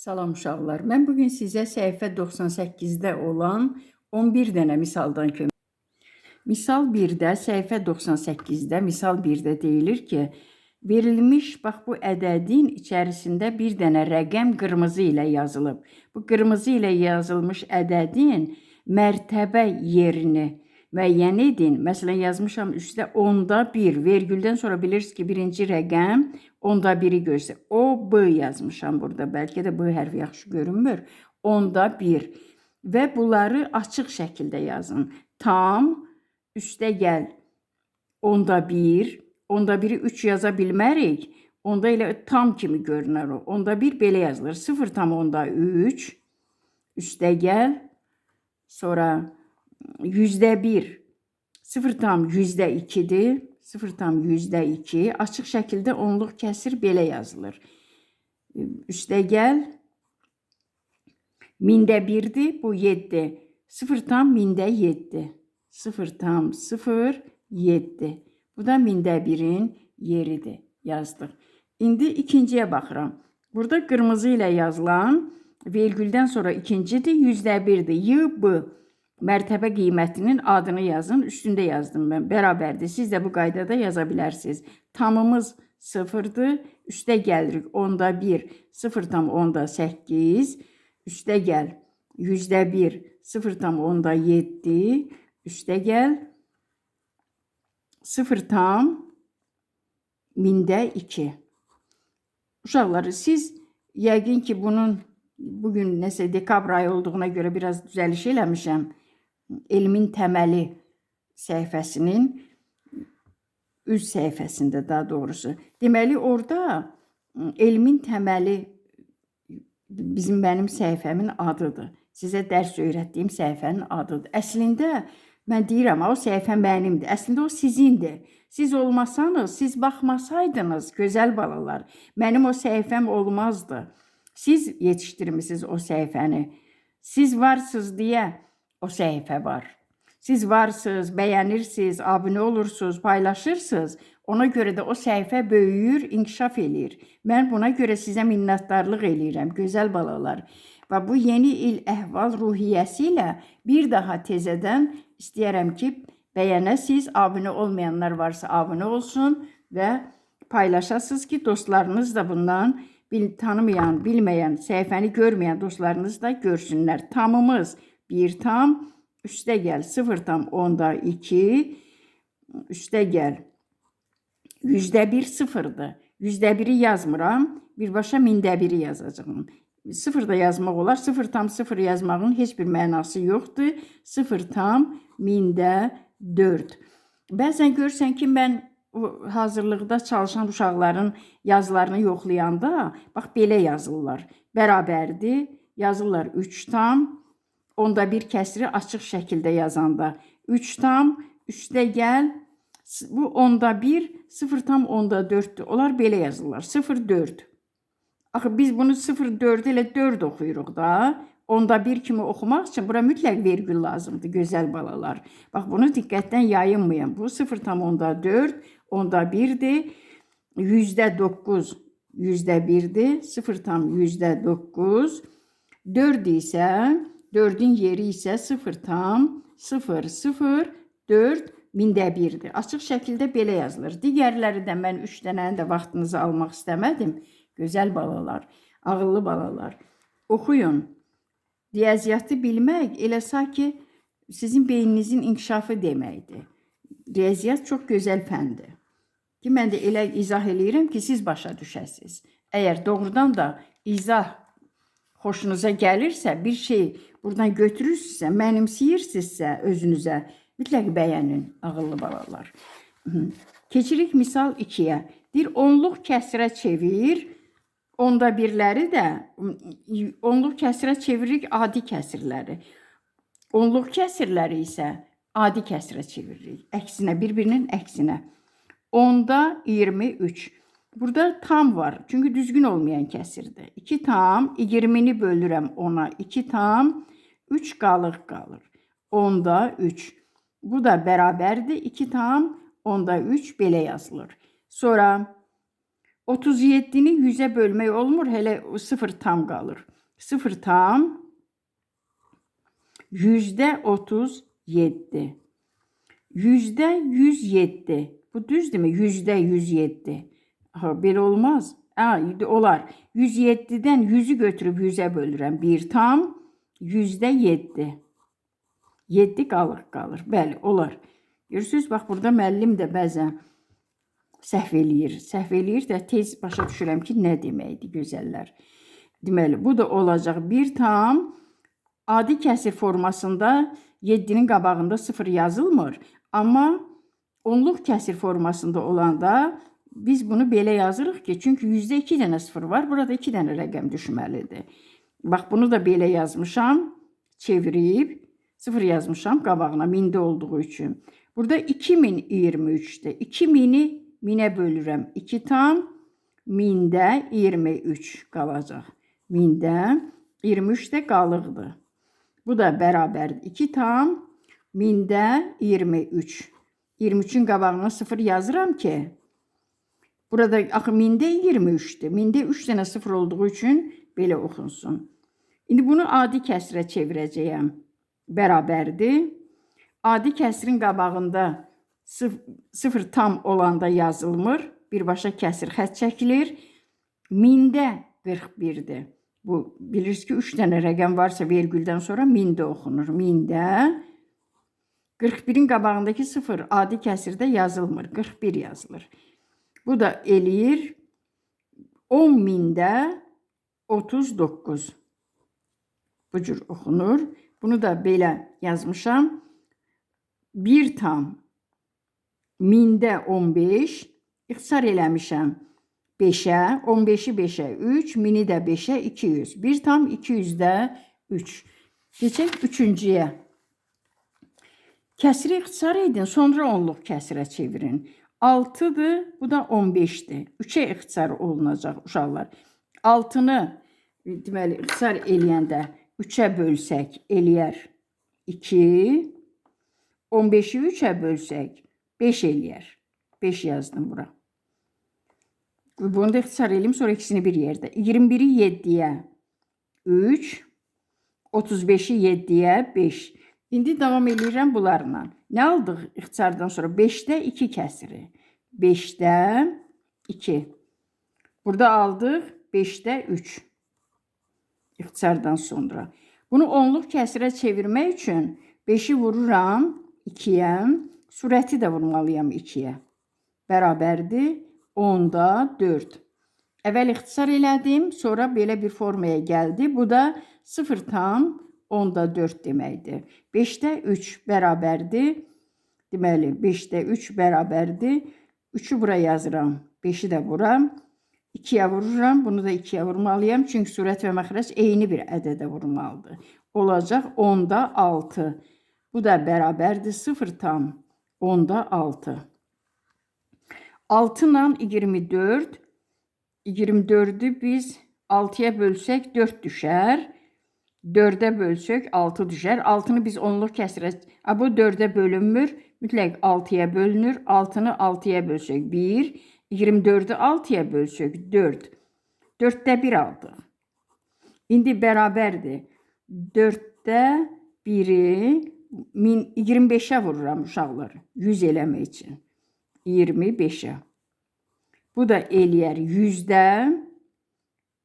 Salam uşaqlar. Mən bugün sizə səhifə 98-də olan 11 dənə misaldan kömək. Misal 1-də, səhifə 98-də, misal 1-də deyilir ki, verilmiş bax bu ədədin içərisində bir dənə rəqəm qırmızı ilə yazılıb. Bu qırmızı ilə yazılmış ədədin mərtəbə yerini müəyyən edin. Məsələn, yazmışam üstə onda 1, vergüldən sonra bilirsiniz ki, birinci rəqəm onda 1-i göstərir. O, B yazmışam burada. Bəlkə də B hərfi yaxşı görünmür. Onda 1. Və bunları açıq şəkildə yazın. Tam, üstə gəl, onda 1, onda 1-i 3 yaza bilmərik. Onda elə tam kimi görünər o. Onda 1 belə yazılır. 0,3, üstə gəl, sonra %1, 0,2-dir. 0,2. Açıq şəkildə onluq kəsir belə yazılır. Üstə gəl, mində 1-dir, bu 7. 0,7. 0,07. Bu da mində 1-in yeridir, yazdıq. İndi ikinciyə baxıram. Burada qırmızı ilə yazılan vergüldən sonra ikincidir, %1-dir. Y, B mərtəbə qiymətinin adını yazın. Üstündə yazdım mən. Bərabərdir. Siz də bu qaydada yaza bilərsiniz. Tamımız 0-dır. Üstə gəlirik. Onda 1, 0,8. Üstə gəl. %1, 0,7. Üstə gəl. 0,2. Uşaqlar, siz yəqin ki, bunun bugün nəsə dekabr ayı olduğuna görə biraz düzəliş eləmişəm. Elmin təməli səhifəsinin üz səhifəsində daha doğrusu. Deməli, orada elmin təməli mənim səhifəmin adıdır. Sizə dərs öyrətdiyim səhifənin adıdır. Əslində, mən deyirəm, o səhifə mənimdir. Əslində, o sizindir. Siz olmasanız, siz baxmasaydınız, gözəl balalar, mənim o səhifəm olmazdı. Siz yetişdirmisiniz o səhifəni. Siz varsınız deyə o səhifə var. Siz varsınız, bəyənirsiniz, abunə olursunuz, paylaşırsınız. Ona görə də o səhifə böyüyür, inkişaf eləyir. Mən buna görə sizə minnətdarlıq eləyirəm, gözəl balalar. Və bu yeni il əhval-ruhiyyəsi ilə bir daha təzədən istəyərəm ki, bəyənəsiz, abunə olmayanlar varsa abunə olsun və paylaşasınız ki, dostlarınız da bundan tanımayan, bilməyən, səhifəni görməyən dostlarınız da görsünlər. Tamımız 1 tam, üstə gəl 0,2, üstə gəl %1 sıfırdır. %1-i yazmıram, birbaşa mində 1-i yazacağım. 0 da yazmaq olar. 0,0 yazmağın heç bir mənası yoxdur. 0,4. Bəzən görürsən ki, mən hazırlıqda çalışan uşaqların yazılarını yoxlayanda, bax belə yazırlar. Bərabərdir, yazırlar 3 tam, onda bir kəsiri açıq şəkildə yazanda. 3 tam, üstə gəl, bu onda 1, 0,4-dür. Onlar belə yazırlar, 0,4. Axı biz bunu 0,4 ilə 4 oxuyuruq da. Onda 1 kimi oxumaq üçün bura mütləq vergül lazımdır, gözəl balalar. Bax, bunu diqqətdən yayınmayın. Bu 0,4, onda 1-dir. %9, %1-dir. 0,9. 4 isə, 4-ün yeri isə 0,004 mində 1-dir. Açıq şəkildə belə yazılır. Digərləri də mən 3 dənəni də vaxtınızı almaq istəmədim. Gözəl balalar, ağıllı balalar. Oxuyun. Riyaziyyatı bilmək elə sanki sizin beyninizin inkişafı deməkdir. Riyaziyyat çox gözəl fəndir. Ki, mən də elə izah eləyirəm ki, siz başa düşəsiniz. Əgər doğrudan da izah xoşunuza gəlirsə, bir şey buradan götürürsünüzsə, mənimsəyirsinizsə özünüzə, mütləq bəyənin, ağıllı balalar. Keçirik misal 2-yə. Deyir, onluq kəsrə çevir. Onda birləri də onluq kəsrə çeviririk adi kəsirləri. Onluq kəsirləri isə adi kəsrə çeviririk. Əksinə, bir-birinin əksinə. Onda 23. Burada tam var. Çünki düzgün olmayan kəsirdir. 2 tam, 20-ni bölürəm ona. 2 tam, 3 qalıq qalır. Onda 3. Bu da bərabərdir. 2 tam, onda 3 belə yazılır. Sonra 37-ni 100-ə bölmək olmur, hələ 0 tam qalır. 0 tam %37. %107. Bu düzdürmü? %107. Ha, belə olmaz. Ha, olar. 107-dən 100-ü götürüb 100-ə bölürəm. 1 tam %7. 7 qalır, qalır. Bəli, olar. Görürsünüz, bax, burada müəllim də bəzən səhv eləyir. Səhv eləyir də tez başa düşürəm ki, nə deməkdir, gözəllər. Deməli, bu da olacaq 1 tam. Adi kəsir formasında 7-nin qabağında 0 yazılmır. Amma onluq kəsir formasında olanda biz bunu belə yazırıq ki, çünki 100-də 2 dənə 0 var, burada 2 dənə rəqəm düşməlidir. Bax, bunu da belə yazmışam, çevirib 0 yazmışam qabağına, 1000-də olduğu üçün. Burada 2023-dür. 2000-i 1000-ə bölürəm. 2 tam 1000-də 23 qalacaq. 1000-də 23 də qalıqdır. Bu da bərabərdir. 2 tam 1000-də 23. 23-ün qabağına 0 yazıram ki, burada axı 1000-də 23-dür. 1000-də 3 dənə 0 olduğu üçün belə oxunsun. İndi bunu adi kəsrə çevirəcəyəm. Bərabərdir. Adi kəsrin qabağında 0 tam olanda yazılmır. Birbaşa kəsir xətt çəkilir. 1000-də 41-dir. Bu, bilirsiniz ki, 3 dənə rəqəm varsa vergüldən sonra 1000-də oxunur. 1000-də 41-in qabağındakı 0 adi kəsirdə yazılmır. 41 yazılır. Bu da eləyir 10.000-də 39. Bu cür oxunur. Bunu da belə yazmışam. 1 tam 1000-də 15. İxtisar eləmişəm 5-ə. 15-i 5-ə 3, 1000-i də 5-ə 200. 1 tam 200-də 3. Keçək 3-cüyə. Kəsiri ixtisar edin, sonra onluq kəsirə çevirin. 6-dır, bu da 15-dir. 3-ə ixtisar olunacaq uşaqlar. 6-nı deməli, ixtisar eləyəndə 3-ə bölsək eləyər 2. 15-i 3-ə bölsək 5 eləyər. 5 yazdım bura. Bunu da ixtisar eləyim, sonra ikisini bir yerdə. 21-i 7-yə 3, 35-i 7-yə 5. İndi davam eləyirəm bunlarla. Nə aldıq ixtisardan sonra? 5-də 2 kəsiri. 5-də 2. Burada aldıq 5-də 3. İxtisardan sonra. Bunu onluq kəsirə çevirmək üçün 5-i vururam 2-yə. Surəti də vurmalıyam 2-yə. Bərabərdir 10-da 4. Əvvəl ixtisar elədim, sonra belə bir formaya gəldi. Bu da 0 tam 10-da 4 deməkdir. 5-də 3 bərabərdir. Deməli, 5-də 3 bərabərdir. 3-ü bura yazıram, 5-i də bura. 2-yə vururam, bunu da 2-yə vurmalıyam. Çünki surət və məxrəc eyni bir ədədə vurmalıdır. Olacaq 10-da 6. Bu da bərabərdir 0 tam 10-da 6. 6 ilə 24. 24-ü biz 6-ya bölsək 4 düşər. 4-ə bölsək 6 düşər. 6-nı biz onluq kəsirə... Bu 4-ə bölünmür. Mütləq 6-ya bölünür. 6-nı 6-ya bölsək 1. 24-ü 6-ya bölsək 4. 4-də 1 aldıq. İndi bərabərdir. 4-də 1-i 25-ə vururam uşaqlar. 100 eləmək üçün. 25-ə. Bu da eləyər 100-də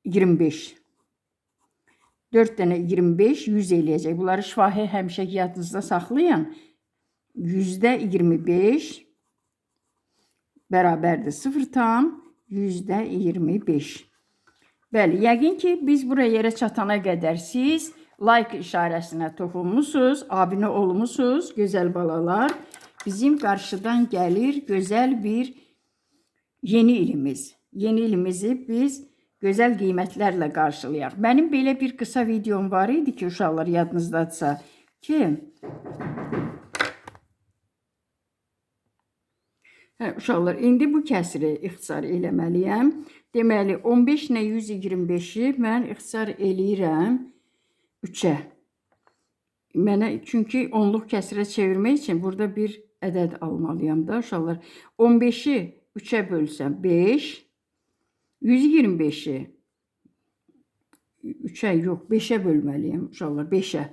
25. 4 dənə 25, 100 eləyəcək. Bunları şifahi həmişə yadınızda saxlayın. 100-də 25 bərabərdir 0 tam 100-də 25. Bəli, yəqin ki, biz buraya yerə çatana qədər siz like işarəsinə toxunmusunuz, abunə olmusunuz, gözəl balalar. Bizim qarşıdan gəlir gözəl bir yeni ilimiz. Yeni ilimizi biz gözəl qiymətlərlə qarşılayaq. Mənim belə bir qısa videom var idi ki, uşaqlar yadınızdadırsa ki, uşaqlar, indi bu kəsiri ixtisar eləməliyəm. Deməli, 15 ilə 125-i mən ixtisar eləyirəm 3-ə. Mənə, çünki onluq kəsirə çevirmək üçün burada bir ədəd almalıyam da uşaqlar. 15-i 3-ə bölsəm 5, 125-i 3-ə yox, 5-ə bölməliyəm uşaqlar, 5-ə.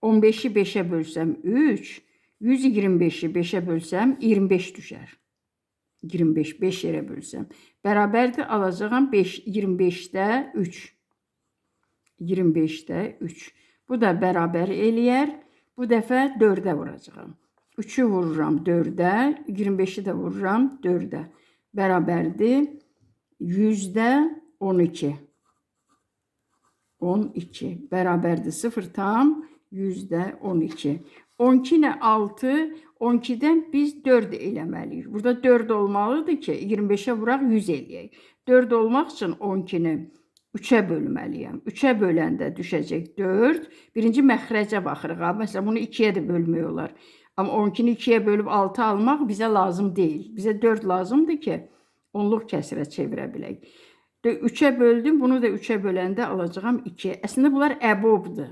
15-i 5-ə bölsəm 3, 125-i 5-ə bölsəm 25 düşər. 25, 5 yerə bölsəm. Bərabərdir, alacağam 5, 25-də 3. 25-də 3. Bu da bərabər eləyər. Bu dəfə 4-ə vuracağam. 3-ü vururam 4-ə, 25-i də vururam 4-ə. Bərabərdir %12. 12 bərabərdir 0 tam %12. 12 ilə 6, 12-dən biz 4 eləməliyik. Burada 4 olmalıdır ki, 25-ə vuraq 100 eləyək. 4 olmaq üçün 12-ni 3-ə bölməliyəm. 3-ə böləndə düşəcək 4. Birinci məxrəcə baxırıq. Ha. Məsələn, bunu 2-yə də bölmək olar. Amma 12-ni 2-yə bölüb 6 almaq bizə lazım deyil. Bizə 4 lazımdır ki, onluq kəsirə çevirə bilək. 3-ə böldüm, bunu da 3-ə böləndə alacağam 2. Əslində, bunlar əbobdur.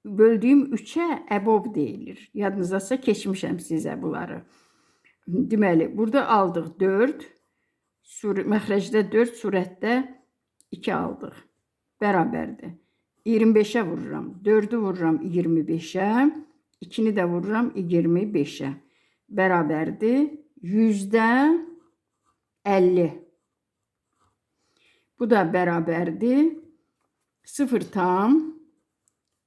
Böldüyüm 3-ə əbob deyilir. Yadınızdasa keçmişəm sizə bunları. Deməli, burada aldıq 4, məxrəcdə 4, surətdə 2 aldıq. Bərabərdir. 25-ə vururam. 4-ü vururam 25-ə, 2-ni də vururam 25-ə. Bərabərdir. %50. Bu da bərabərdir. 0 tam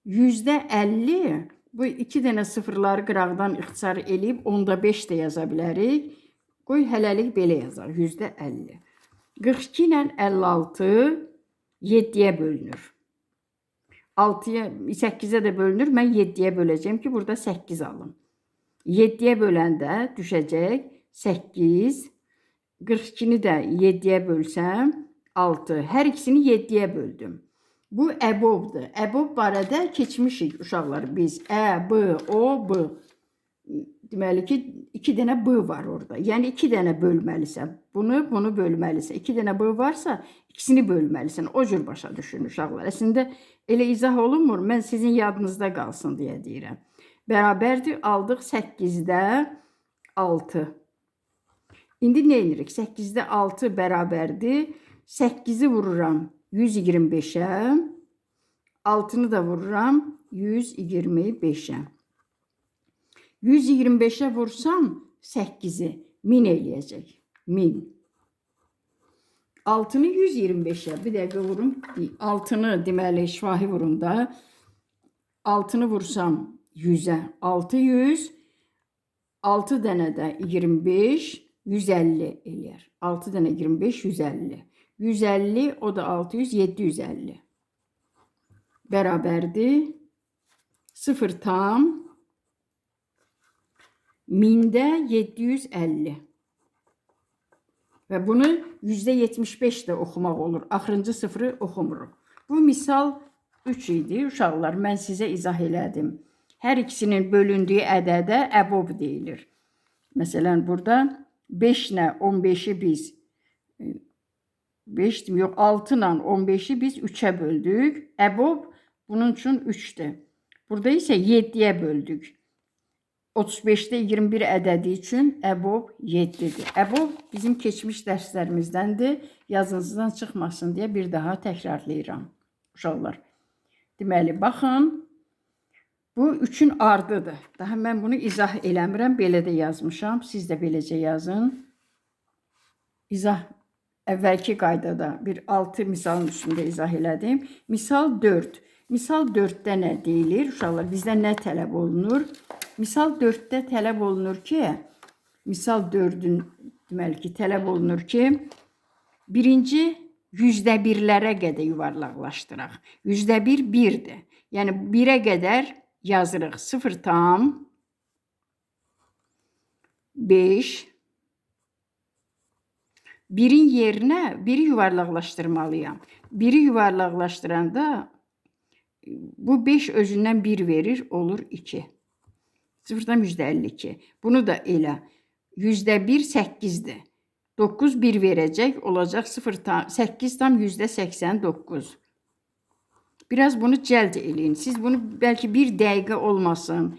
%50. Bu iki dənə sıfırları qıraqdan ixtisar eləyib onda 5 də yaza bilərik. Qoy hələlik belə yazaq. %50. 42 ilə 56 7-yə bölünür. 6-ya, 8-ə də bölünür. Mən 7-yə böləcəyəm ki, burada 8 alım. 7-yə böləndə düşəcək 8. 42-ni də 7-yə bölsəm 6. Hər ikisini 7-yə böldüm. Bu əbobdur. Əbob barədə keçmişik uşaqlar biz. Ə, B, O, B. Deməli ki, 2 dənə B var orada. Yəni 2 dənə bölməlisən. Bunu, bunu bölməlisən. 2 dənə B varsa, ikisini bölməlisən. O cür başa düşün uşaqlar. Əslində elə izah olunmur. Mən sizin yadınızda qalsın deyə deyirəm. Bərabərdir. Aldıq 8-də 6. İndi nə edirik? 8-də 6 bərabərdir. 8-i vururam 125-ə. 6-nı da vururam 125-ə. 125-ə vursam 8-i 1000 eləyəcək. 1000. 6-nı 125-ə bir dəqiqə vurum. 6-nı deməli şifahi vurum da. 6-nı vursam 100-ə 600. 6 dənə də 25 150 eləyər. 6 dənə 25 150. 150 o da 600 750. Bərabərdir. 0 tam 1000-də 750. Və bunu %75 də oxumaq olur. Axırıncı sıfırı oxumuruq. Bu misal 3 idi. Uşaqlar, mən sizə izah elədim. Hər ikisinin bölündüyü ədədə əbob deyilir. Məsələn, burada 5 ilə 15-i biz 5 yox, 6 ilə 15-i biz 3-ə böldük. Əbob bunun üçün 3-dür. Burada isə 7-yə böldük. 35-də 21 ədədi üçün əbob 7-dir. Əbob bizim keçmiş dərslərimizdəndir. Yazınızdan çıxmasın deyə bir daha təkrarlayıram uşaqlar. Deməli, baxın, bu 3-ün ardıdır. Daha mən bunu izah eləmirəm. Belə də yazmışam. Siz də beləcə yazın. İzah əvvəlki qaydada bir 6 misalın üstündə izah elədim. Misal 4. Misal 4-də nə deyilir? Uşaqlar, bizdən nə tələb olunur? Misal 4-də tələb olunur ki, misal 4-ün deməli ki, tələb olunur ki, birinci %1-lərə qədər yuvarlaqlaşdıraq. %1 1-dir. Yəni 1-ə qədər yazırıq. 0 tam 5. 1-in yerinə 1-i yuvarlaqlaşdırmalıyam. 1-i yuvarlaqlaşdıranda bu 5 özündən 1 verir, olur 2. 0,52. Bunu da elə. %1 8-dir. 9 1 verəcək, olacaq 8 tam %89. Biraz bunu cəld eləyin. Siz bunu bəlkə bir dəqiqə olmasın,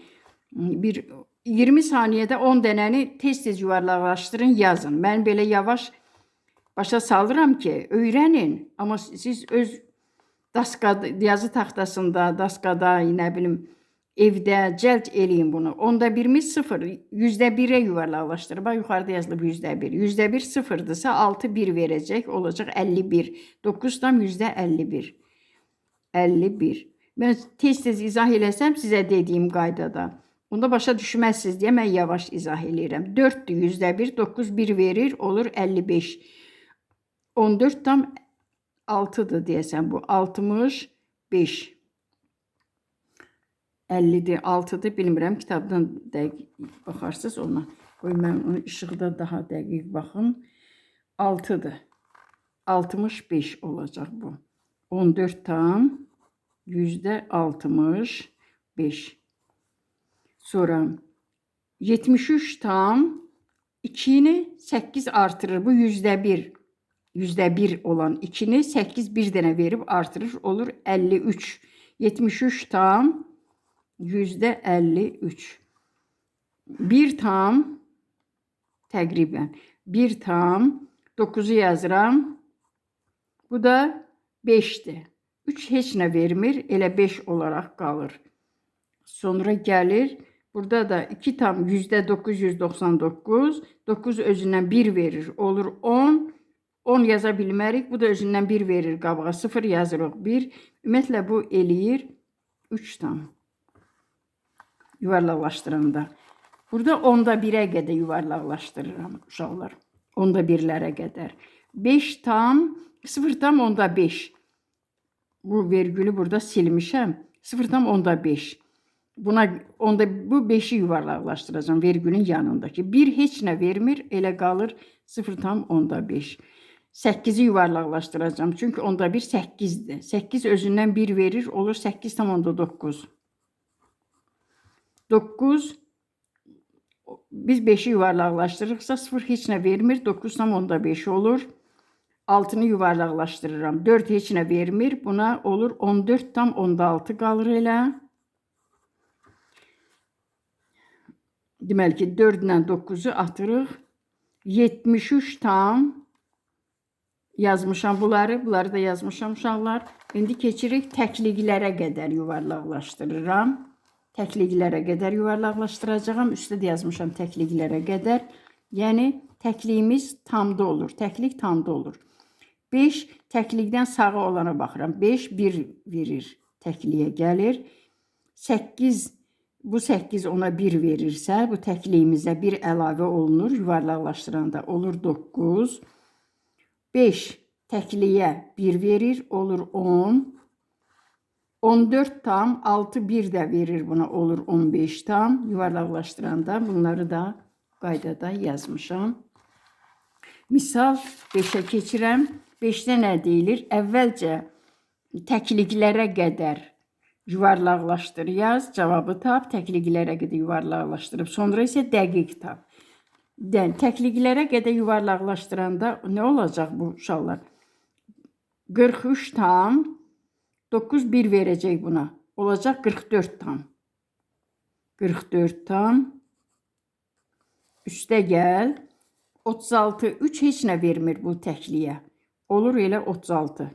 bir 20 saniyədə 10 dənəni tez-tez yuvarlaqlaşdırın, yazın. Mən belə yavaş Başa salıram ki, öyrənin, amma siz öz daskada, yazı taxtasında, daskada, nə bilim, evdə cəld eləyin bunu. Onda birimiz 0, %1-ə yuvarlaqlaşdırır. Bax, yuxarıda yazılıb %1. %1 sıfırdırsa 6 1 verəcək, olacaq 51. 9 tam %51. 51. Mən tez-tez izah eləsəm sizə dediyim qaydada. Onda başa düşməzsiniz deyə mən yavaş izah eləyirəm. 4-dür %1, 9 1 verir, olur 55. 14 tam 6-dır deyəsən bu. 65. 50-dir, 6-dır, bilmirəm. Kitabdan dəqiq baxarsınız ona. Qoy mən onu işıqda daha dəqiq baxım. 6-dır. 65 olacaq bu. 14 tam %65. Sonra 73 tam 2-ni 8 artırır. Bu %1. %1 olan 2-ni 8 bir dənə verib artırır. Olur 53. 73 tam %53. 1 tam təqribən 1 tam 9-u yazıram. Bu da 5-dir. 3 heç nə vermir. Elə 5 olaraq qalır. Sonra gəlir. Burada da 2 tam %999. 9 özündən 1 verir. Olur 10. 10 yaza bilmərik. Bu da özündən 1 verir qabağa. 0 yazırıq 1. Ümumiyyətlə bu eləyir 3 tam. Yuvarlaqlaşdıranda. Burada onda 1-ə qədər yuvarlaqlaşdırıram uşaqlar. Onda 1-lərə qədər. 5 tam, 0 tam onda 5. Bu vergülü burada silmişəm. 0 tam onda 5. Buna onda bu 5-i yuvarlaqlaşdıracağam vergülün yanındakı. 1 heç nə vermir, elə qalır 0 tam onda 5. 8-i yuvarlaqlaşdıracağam. Çünki onda 1 8-dir. 8 özündən 1 verir, olur 8 tam onda 9. 9 biz 5-i yuvarlaqlaşdırırıqsa 0 heç nə vermir, 9 tam onda 5 olur. 6-nı yuvarlaqlaşdırıram. 4 heç nə vermir. Buna olur 14 tam onda 6 qalır elə. Deməli ki, 4 ilə 9-u atırıq. 73 tam yazmışam bunları. Bunları da yazmışam uşaqlar. İndi keçirik təkliklərə qədər yuvarlaqlaşdırıram. Təkliklərə qədər yuvarlaqlaşdıracağam. Üstə də yazmışam təkliklərə qədər. Yəni təkliyimiz tamda olur. Təklik tamda olur. 5 təklikdən sağa olana baxıram. 5 1 verir. Təkliyə gəlir. 8 bu 8 ona 1 verirsə, bu təkliyimizə 1 əlavə olunur. Yuvarlaqlaşdıranda olur 9. 5 təkliyə 1 verir, olur 10. 14 tam 6 1 də verir buna, olur 15 tam. Yuvarlaqlaşdıranda bunları da qaydada yazmışam. Misal 5-ə keçirəm. 5-də nə deyilir? Əvvəlcə təkliklərə qədər yuvarlaqlaşdır yaz, cavabı tap, təkliklərə qədər yuvarlaqlaşdırıb, sonra isə dəqiq tap. Təkliklərə qədər yuvarlaqlaşdıranda nə olacaq bu uşaqlar? 43 tam 9 1 verəcək buna. Olacaq 44 tam. 44 tam. Üstə gəl. 36 3 heç nə vermir bu təkliyə. Olur elə 36.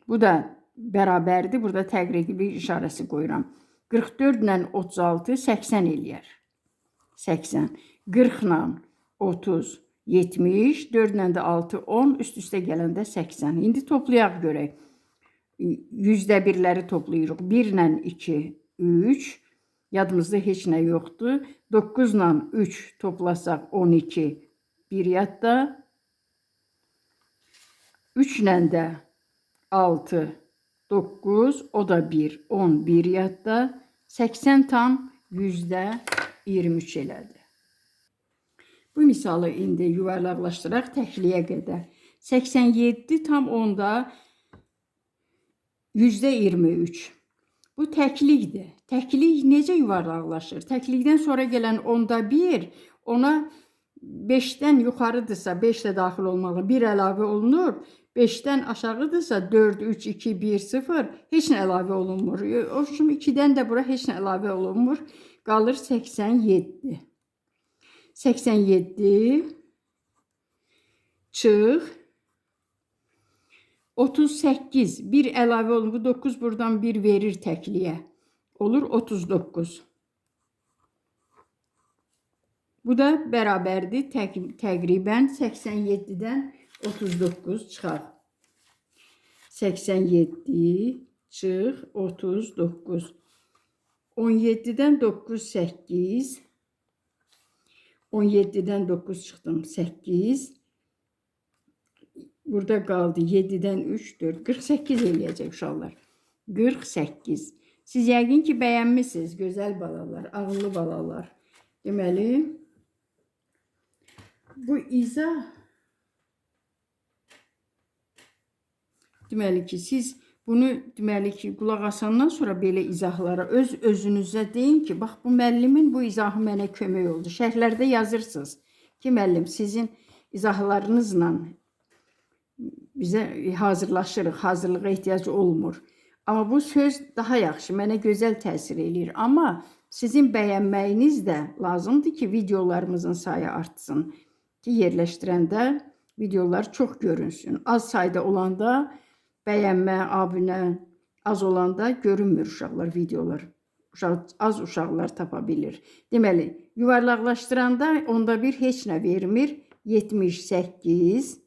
Bu da bərabərdir. Burada təqribi işarəsi qoyuram. 44 ilə 36 80 eləyər. 80. 40 ilə 30 70, 4 ilə də 6 10, üst-üstə gələndə 80. İndi toplayaq görək. Yüzdə birləri toplayırıq. 1 ilə 2 3. Yadımızda heç nə yoxdur. 9 ilə 3 toplasaq 12, 1 yadda. 3 ilə də 6, 9, o da 1, 11 yadda. 80 tam %23 elədi. Bu misalı indi yuvarlaqlaşdıraq təkliyə qədər. 87 tam onda %23. Bu təklikdir. Təklik necə yuvarlaqlaşır? Təklikdən sonra gələn onda 1, ona 5-dən yuxarıdırsa 5 də daxil olmalı, 1 əlavə olunur. 5-dən aşağıdırsa 4, 3, 2, 1, 0 heç nə əlavə olunmur. O üçün 2-dən də bura heç nə əlavə olunmur. Qalır 87. 87. Çıx. 38. Bir əlavə olun. Bu 9 buradan 1 verir təkliyə. Olur 39. Bu da bərabərdir. Təqribən 87-dən 39 çıxar. 87 çıx 39. 17-dən 9 8. 17-dən 9 çıxdım 8. Burada qaldı 7-dən 3 4. 48 eləyəcək uşaqlar. 48. Siz yəqin ki bəyənmisiniz gözəl balalar, ağıllı balalar. Deməli bu izah deməli ki, siz bunu deməli ki, qulaq asandan sonra belə izahlara öz özünüzə deyin ki, bax bu müəllimin bu izahı mənə kömək oldu. Şərhlərdə yazırsınız ki, müəllim sizin izahlarınızla bizə hazırlaşırıq, hazırlığa ehtiyac olmur. Amma bu söz daha yaxşı, mənə gözəl təsir eləyir. Amma sizin bəyənməyiniz də lazımdır ki, videolarımızın sayı artsın. Ki, yerləşdirəndə videolar çox görünsün. Az sayda olanda bəyənmə, abunə az olanda görünmür uşaqlar, videolar. Az uşaqlar tapa bilir. Deməli, yuvarlaqlaşdıranda onda bir heç nə vermir. 78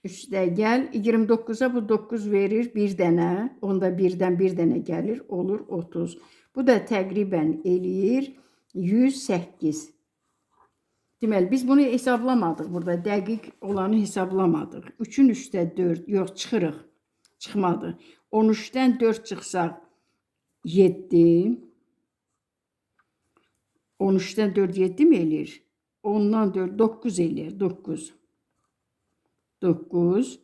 üstə gəl. 29-a bu 9 verir bir dənə. Onda birdən bir dənə gəlir. Olur 30. Bu da təqribən eləyir 108. Deməli, biz bunu hesablamadıq burada. Dəqiq olanı hesablamadıq. 3-ün üstə 4. Yox, çıxırıq. Çıxmadı. 13-dən 4 çıxsaq 7. 13-dən 4 7 mi eləyir? 10-dan 4 9 eləyir. 9. 9.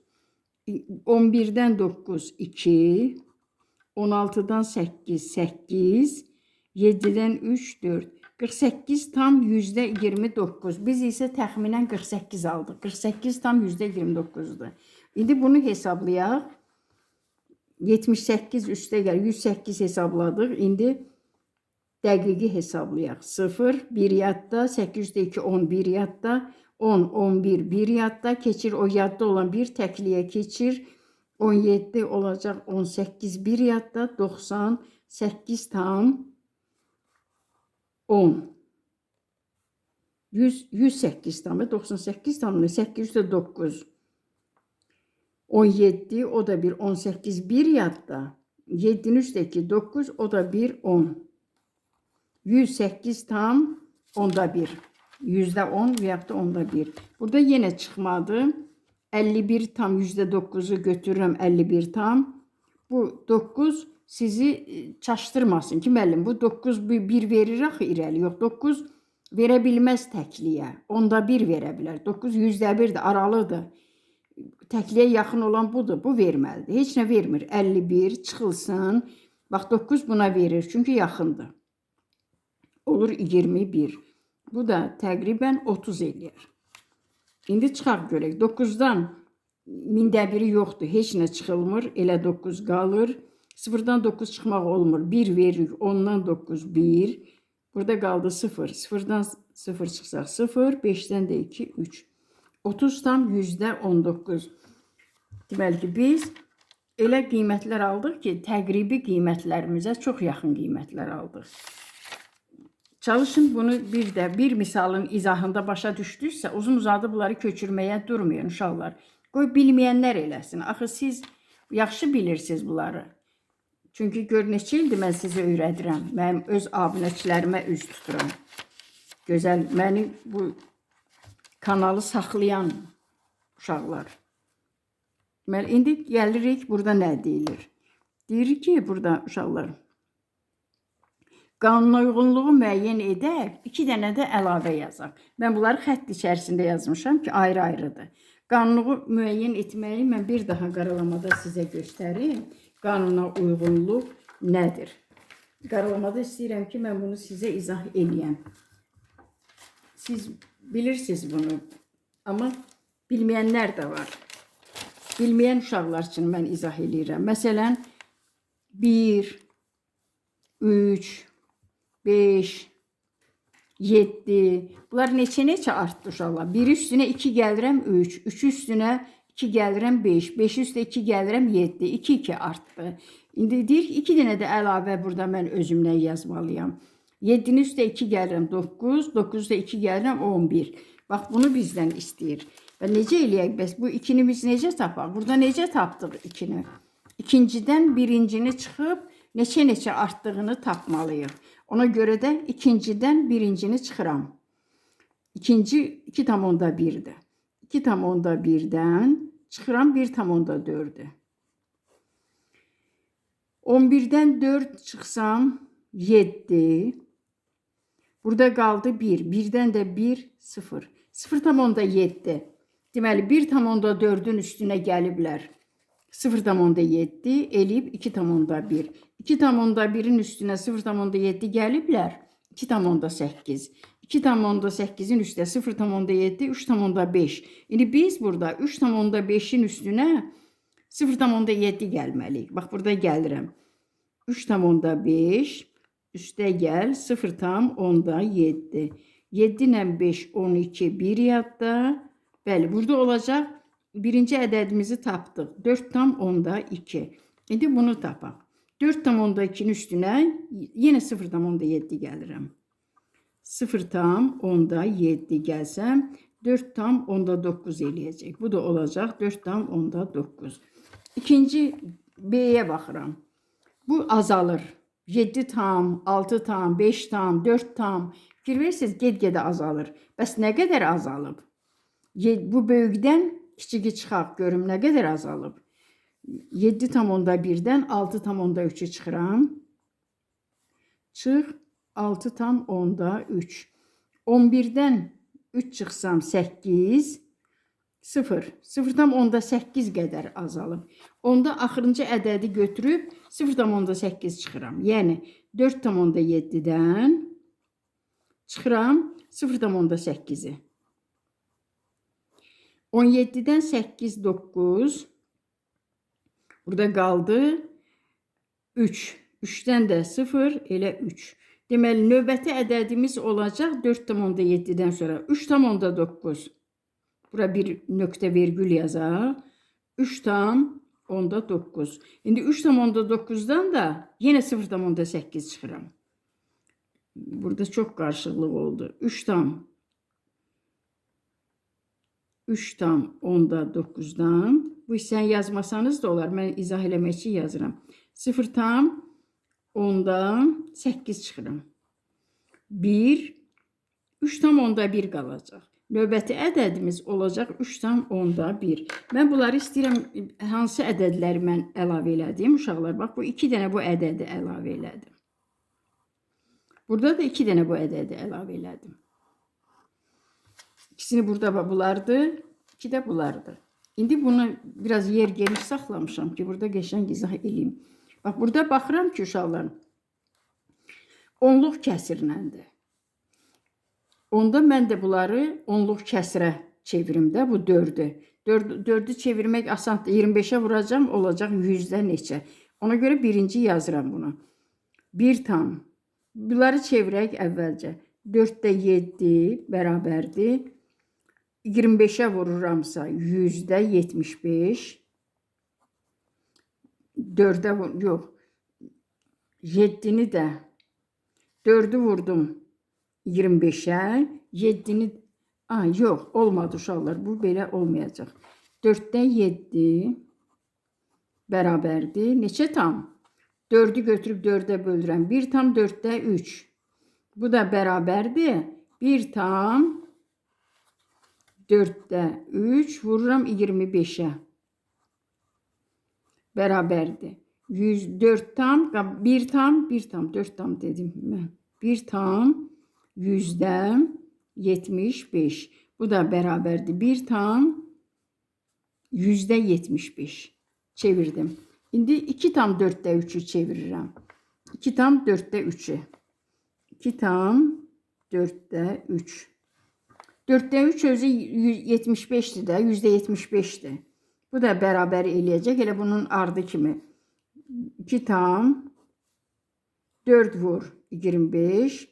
11-dən 9 2. 16-dan 8 8. 7-dən 3 4. 48 tam %29. Biz isə təxminən 48 aldıq. 48 tam %29-dur. İndi bunu hesablayaq. 78 üstə gəl 108 hesabladıq. İndi dəqiqi hesablayaq. 0, 1 yadda, 802, 11 yadda, 10, 11, 1 yadda keçir. O yadda olan bir təkliyə keçir. 17 olacaq 18, 1 yadda, 98 tam 10. 100, 108 tam 98 tam 809. 17 o da bir 18 bir yadda. 7'nin üstteki 9 o da bir 10. 108 tam onda 1. %10 veyahut da onda 1. Burada yine çıxmadı. 51 tam %9'u götürürəm 51 tam. Bu 9 sizi çaşdırmasın ki, müəllim bu 9 bir verir axı irəli. Yox, 9 verə bilməz təkliyə. Onda 1 verə bilər. 9 %1-dir, aralıdır. Təkliyə yaxın olan budur. Bu verməlidir. Heç nə vermir. 51 çıxılsın. Bax 9 buna verir. Çünki yaxındır. Olur 21. Bu da təqribən 30 eləyər. İndi çıxaq görək. 9-dan mində biri yoxdur. Heç nə çıxılmır. Elə 9 qalır. 0-dan 9 çıxmaq olmur. 1 veririk. 10-dan 9 1. Burada qaldı 0. 0-dan 0 çıxsaq 0. 5-dən də 2 3. 30 tam %19. Deməli ki, biz elə qiymətlər aldıq ki, təqribi qiymətlərimizə çox yaxın qiymətlər aldıq. Çalışın bunu bir də bir misalın izahında başa düşdünüzsə, uzun uzadı bunları köçürməyə durmayın uşaqlar. Qoy bilməyənlər eləsin. Axı siz yaxşı bilirsiniz bunları. Çünki gör neçə ildir mən sizə öyrədirəm. Mənim öz abunəçilərimə üz tuturam. Gözəl, məni bu kanalı saxlayan uşaqlar. Deməli, indi gəlirik, burada nə deyilir? Deyir ki, burada uşaqlar, qanuna uyğunluğu müəyyən edək, 2 dənə də əlavə yazaq. Mən bunları xətt içərisində yazmışam ki, ayrı-ayrıdır. Qanunu müəyyən etməyi mən bir daha qaralamada sizə göstərim. Qanuna uyğunluq nədir? Qaralamada istəyirəm ki, mən bunu sizə izah eləyəm. Siz bilirsiniz bunu, amma bilməyənlər də var. Bilməyən uşaqlar üçün mən izah eləyirəm. Məsələn, 1, 3, 5, 7. Bunlar neçə-neçə artdı uşaqlar? 1 üstünə 2 gəlirəm 3, 3 üstünə 2 gəlirəm 5, 5 üstə 2 gəlirəm 7, 2 2 artdı. İndi deyir ki, 2 dənə də əlavə burada mən özümdən yazmalıyam. 7-nin üstə 2 gəlirəm 9, 9 üstə 2 gəlirəm 11. Bax, bunu bizdən istəyir. Və necə eləyək? Bəs bu 2-ni biz necə tapaq? Burada necə tapdıq 2-ni? İkincidən birincini çıxıb neçə-neçə artdığını tapmalıyıq. Ona görə də ikincidən birincini çıxıram. İkinci 2,1-dir. 2,1-dən çıxıram 1,4-ü. 11-dən 4 çıxsam 7. Burada qaldı 1. 1-dən də 1, 0. 0,7. Deməli 1,4-ün üstünə gəliblər. 0,7 eləyib 2,1. 2,1-in üstünə 0,7 gəliblər. 2,8. 2,8-in üstünə 0,7, 3,5. İndi biz burada 3,5-in üstünə 0,7 gəlməliyik. Bax, burada gəlirəm. 3,5 üstə gəl 0,7. 7 ilə 5, 12, 1 yadda. Bəli, burada olacaq. Birinci ədədimizi tapdıq. 4,2. İndi bunu tapaq. 4,2-nin üstünə yenə 0,7 gəlirəm. 0,7 gəlsəm 4,9 eləyəcək. Bu da olacaq 4,9. İkinci B-yə baxıram. Bu azalır. 7 tam, 6 tam, 5 tam, 4 tam. Fikir verirsiniz, get-gedə azalır. Bəs nə qədər azalıb? Bu böyükdən kiçiyi çıxaq, görüm nə qədər azalıb. 7,1-dən 6,3-ü çıxıram. Çıx 6,3. 11-dən 3 çıxsam 8, 0. 0,8 qədər azalıb. Onda axırıncı ədədi götürüb 0,8 çıxıram. Yəni 4,7-dən çıxıram 0,8-i. 17-dən 8, 9. Burada qaldı 3. 3-dən də 0, elə 3. Deməli, növbəti ədədimiz olacaq 4,7-dən sonra 3,9. Bura bir nöqtə vergül yazaq. 3,9. İndi 3,9-dan da yenə 0,8 çıxıram. Burada çox qarışıqlıq oldu. 3,9-dan bu hissəni yazmasanız da olar. Mən izah eləmək üçün yazıram. 0,8 çıxıram. 1, 3,1 qalacaq. Növbəti ədədimiz olacaq 3,1. Mən bunları istəyirəm, hansı ədədləri mən əlavə elədim? Uşaqlar, bax, bu 2 dənə bu ədədi əlavə elədim. Burada da 2 dənə bu ədədi əlavə elədim. İkisini burada bunlardır, 2 də bunlardır. İndi bunu biraz yer geniş saxlamışam ki, burada qəşəng izah eləyim. Bax, burada baxıram ki, uşaqlar, onluq kəsirləndir. Onda mən də bunları onluq kəsirə çevirim də, bu 4-ü. 4-ü çevirmək asandır. 25-ə vuracam, olacaq 100-də neçə. Ona görə birinci yazıram bunu. 1 tam. Bunları çevirək əvvəlcə. 4-də 7 bərabərdir. 25-ə vururamsa 100-də 75. 4-ə yox. 7-ni də 4-ü vurdum 25-ə, 7-ni yox, olmadı uşaqlar, bu belə olmayacaq. 4-də 7 bərabərdir. Neçə tam? 4-ü götürüb 4-ə bölürəm. 1 tam 4-də 3. Bu da bərabərdir. 1 tam 4-də 3 vururam 25-ə. Bərabərdir. 104 tam, 1 tam, 1 tam, 4 tam dedim mən. 1 tam 100-dən 75. Bu da bərabərdir. 1 tam 100-də 75. Çevirdim. İndi 2 tam 4-də 3-ü çevirirəm. 2 tam 4-də 3-ü. 2 tam 4-də 3. 4-də 3 özü 75-dir də, %75-dir. Bu da bərabər eləyəcək. Elə bunun ardı kimi. 2 tam 4 vur 25.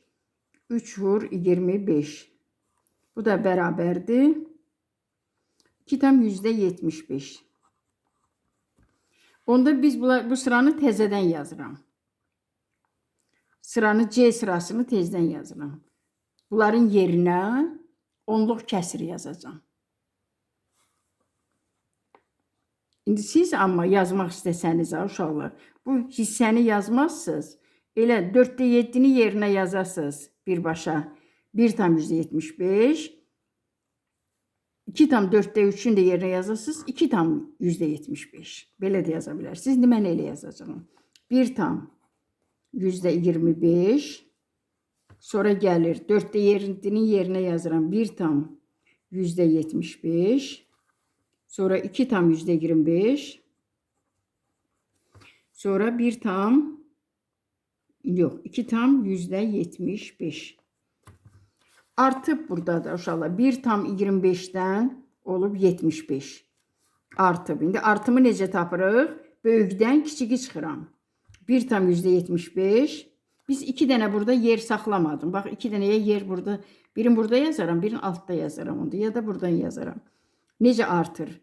3 vur 25. Bu da bərabərdir. 2,75%. Onda biz bu sıranı təzədən yazıram. Sıranı C sırasını tezdən yazıram. Bunların yerinə onluq kəsir yazacağam. İndi siz amma yazmaq istəsəniz, ha, uşaqlar, bu hissəni yazmazsınız. Elə 4-də 7-ni yerinə yazasınız birbaşa. 1,75. 2,4-də 3-ün də yerinə yazasınız. 2,75. Belə də yaza bilərsiniz. İndi mən elə yazacağam. 1,25. Sonra gəlir 4-də 7-nin yerinə yazıram. 1,75. Sonra 2,25. Sonra 2,75. Artıb burada da uşaqlar 1,25-dən olub 75. Artıb. İndi artımı necə tapırıq? Böyükdən kiçiyi çıxıram. 1,75. Biz 2 dənə burada yer saxlamadım. Bax 2 dənəyə yer burada. Birini burada yazaram, birini altda yazaram onda ya da buradan yazaram. Necə artır?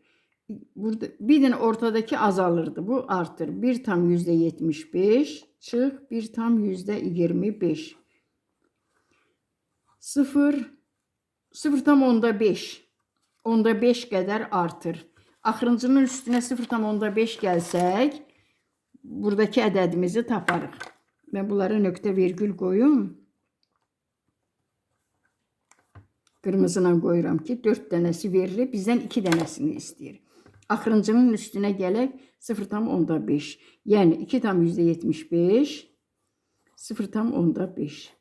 Burada bir dənə ortadakı azalırdı. Bu artır. 1,75 çıx 1,25. 0,5. Onda 5 qədər artır. Axırıncının üstünə 0,5 gəlsək, buradakı ədədimizi taparıq. Mən bunlara nöqtə vergül qoyum. Qırmızına qoyuram ki, 4 dənəsi verilir. Bizdən 2 dənəsini istəyir. Axırıncının üstünə gələk 0,5. Yəni 2,75 0,5.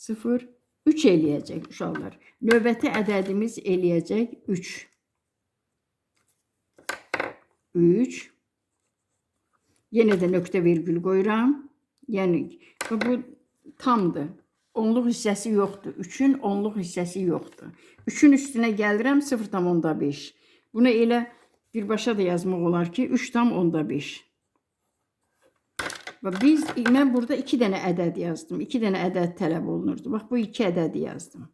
0, 3 eləyəcək uşaqlar. Növbəti ədədimiz eləyəcək 3. 3. Yenə də nöqtə vergül qoyuram. Yəni bu tamdır. Onluq hissəsi yoxdur. 3-ün onluq hissəsi yoxdur. 3-ün üstünə gəlirəm 0,5. Bunu elə birbaşa da yazmaq olar ki, 3,5. Və mən burada 2 dənə ədəd yazdım. 2 dənə ədəd tələb olunurdu. Bax, bu 2 ədədi yazdım.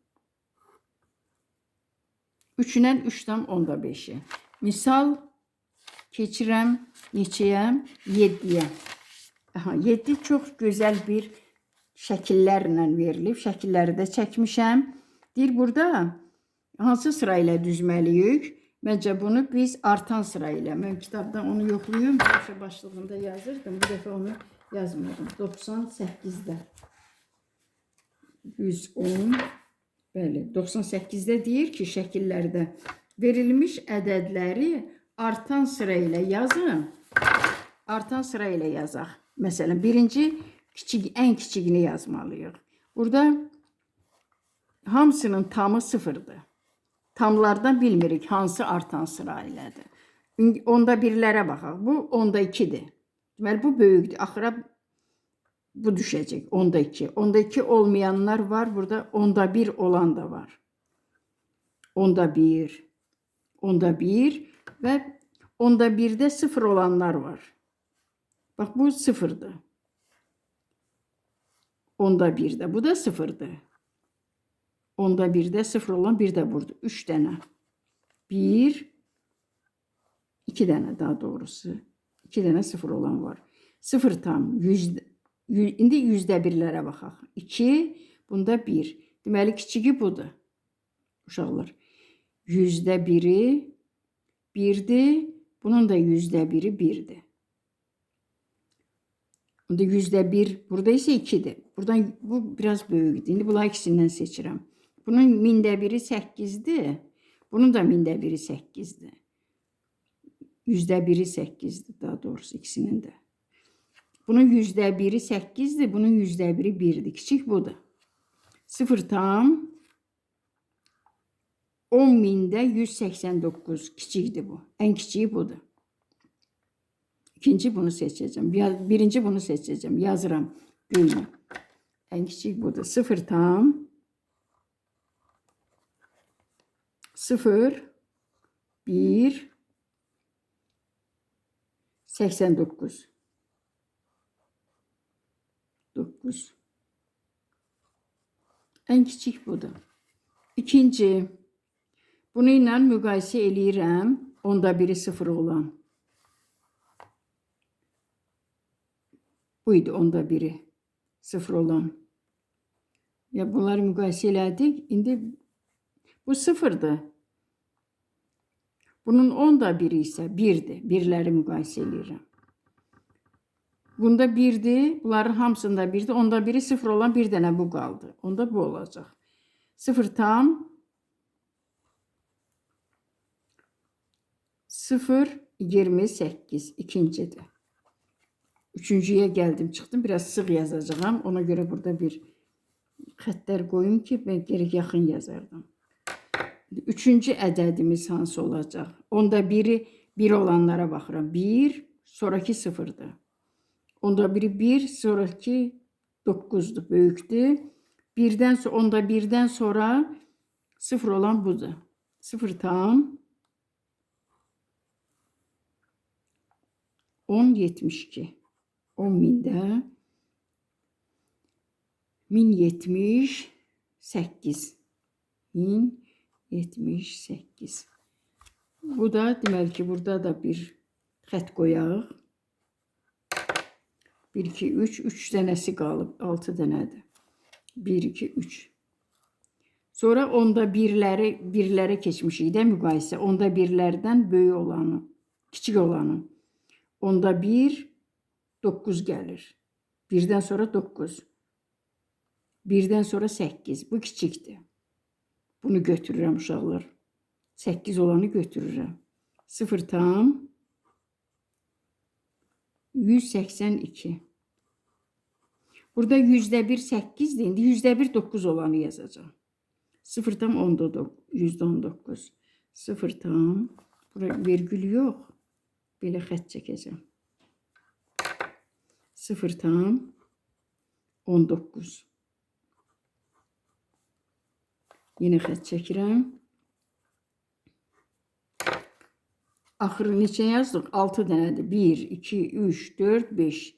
3-lə 3,5-i. Misal keçirəm neçəyə? 7-yə. Aha, 7 çox gözəl bir şəkillərlə verilib. Şəkilləri də çəkmişəm. Deyir, burada hansı sıra ilə düzməliyik? Məncə bunu biz artan sıra ilə. Mən kitabdan onu yoxluyum. Həmişə başlığında yazırdım. Bu dəfə onu yazmadım. 98-də. 110. Bəli, 98-də deyir ki, şəkillərdə verilmiş ədədləri artan sıra ilə yazın. Artan sıra ilə yazaq. Məsələn, birinci kiçik, ən kiçiyini yazmalıyıq. Burada hamısının tamı sıfırdır. Tamlardan bilmirik hansı artan sıra ilədir. Onda birlərə baxaq. Bu onda 2-dir. Deməli, bu böyükdür. Axıra bu düşəcək. Onda 2. Onda 2 olmayanlar var. Burada onda 1 olan da var. Onda 1. Onda 1 və onda 1-də 0 olanlar var. Bax, bu sıfırdır. Onda 1-də. Bu da sıfırdır. Onda 1-də 0 olan bir də burada. 3 dənə. 1, 2 dənə daha doğrusu. 2 dənə 0 olan var. 0 tam 100, indi yüzdə birlərə baxaq. 2, bunda 1. Deməli, kiçiyi budur. Uşaqlar. %1-i 1-dir. Bunun da %1-i 1-dir. Bunda %1, burada isə 2-dir. Buradan bu biraz böyükdür. İndi bunlar ikisindən seçirəm. Bunun 1000-də biri 8-dir. Bunun da 1000-də biri 8-dir. %1-i 8-dir daha doğrusu ikisinin də. Bunun %1-i 8-dir, bunun %1-i 1-dir. Kiçik budur. 0 tam 10 mində 189 kiçikdir bu. Ən kiçiyi budur. İkinci bunu seçeceğim. Birinci bunu seçeceğim. Yazıram. Göynə. Ən kiçik budur. 0 tam 0 1 89 9. Ən kiçik budur. İkinci, bunu ilə müqayisə eləyirəm. Onda biri 0 olan. Bu idi onda biri 0 olan. Ya bunları müqayisə elədik. İndi bu 0-dır. Bunun onda biri isə 1-dir. Birləri müqayisə eləyirəm. Bunda 1-dir. Bunların hamısında 1-dir. Onda biri 0 olan bir dənə bu qaldı. Onda bu olacaq. 0 tam 0,28 ikincidir. Üçüncüyə gəldim, çıxdım. Biraz sıx yazacağam. Ona görə burada bir xəttlər qoyum ki, mən geri yaxın yazardım. Üçüncü ədədimiz hansı olacaq? Onda biri 1 olanlara baxıram. 1, sonraki 0-dır. Onda biri 1, sonraki 9-dur, böyükdür. Onda 1-dən sonra 0 olan budur. 0 tam 10,72. 10 mində 1078. 1078. Bu da deməli ki, burada da bir xətt qoyaq. 1, 2, 3. 3 dənəsi qalıb. 6 dənədir. 1, 2, 3. Sonra onda birlərə keçmişik də müqayisə. Onda birlərdən böyük olanı, kiçik olanı. Onda 1, 9 gəlir. 1-dən sonra 9. 1-dən sonra 8. Bu kiçikdir. Bunu götürürəm uşaqlar. 8 olanı götürürəm. 0 tam 182. Burada %1 8-dir. İndi %1 9 olanı yazacağım. 0 tam %19. 0 tam, bura vergül yox. Belə xətt çəkəcəm. 0 tam 19. Yenə xətt çəkirəm. Axırı neçə yazdıq? 6 dənədir. 1, 2, 3, 4, 5.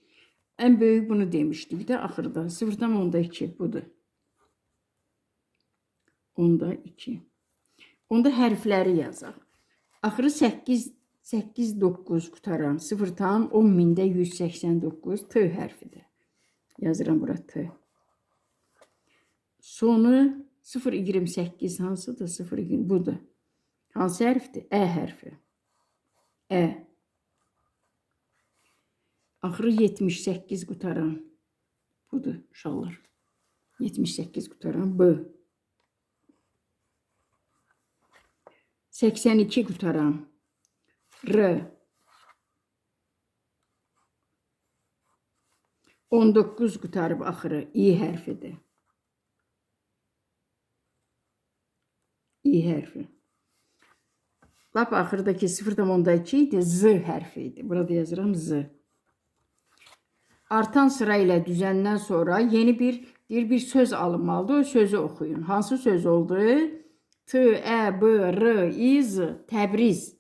Ən böyük bunu demişdik də axırda. 0,2 budur. 0,2. Onda hərfləri yazaq. Axırı 8, 8, 9 qutaran. 0 tam 10 mində 189 T hərfidir. Yazıram bura T. Sonu 0,28 hansıdır? 0,20 budur. Hansı hərfdir? Ə hərfi. Ə. Axırı 78 qutaran. Budur uşaqlar. 78 qutaran B. 82 qutaran R. 19 qutarıb axırı İ hərfidir. İ hərfi. Lap axırdakı 0,2 idi, Z hərfi idi. Burada yazıram Z. Artan sıra ilə düzəndən sonra yeni bir söz alınmalıdır. O sözü oxuyun. Hansı söz oldu? T, E, B, R, İ, Z. Təbriz.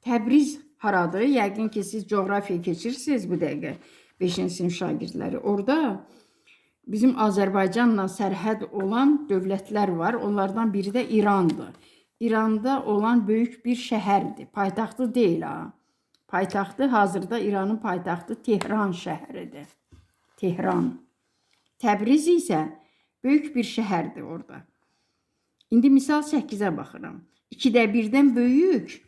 Təbriz haradır? Yəqin ki, siz coğrafiya keçirsiniz bu dəqiqə. 5-ci sinif şagirdləri. Orada bizim Azərbaycanla sərhəd olan dövlətlər var. Onlardan biri də İrandır. İranda olan böyük bir şəhərdir. Paytaxtı deyil ha. Paytaxtı hazırda İranın paytaxtı Tehran şəhəridir. Tehran. Təbriz isə böyük bir şəhərdir orada. İndi misal 8-ə baxıram. 2-də 1-dən böyük,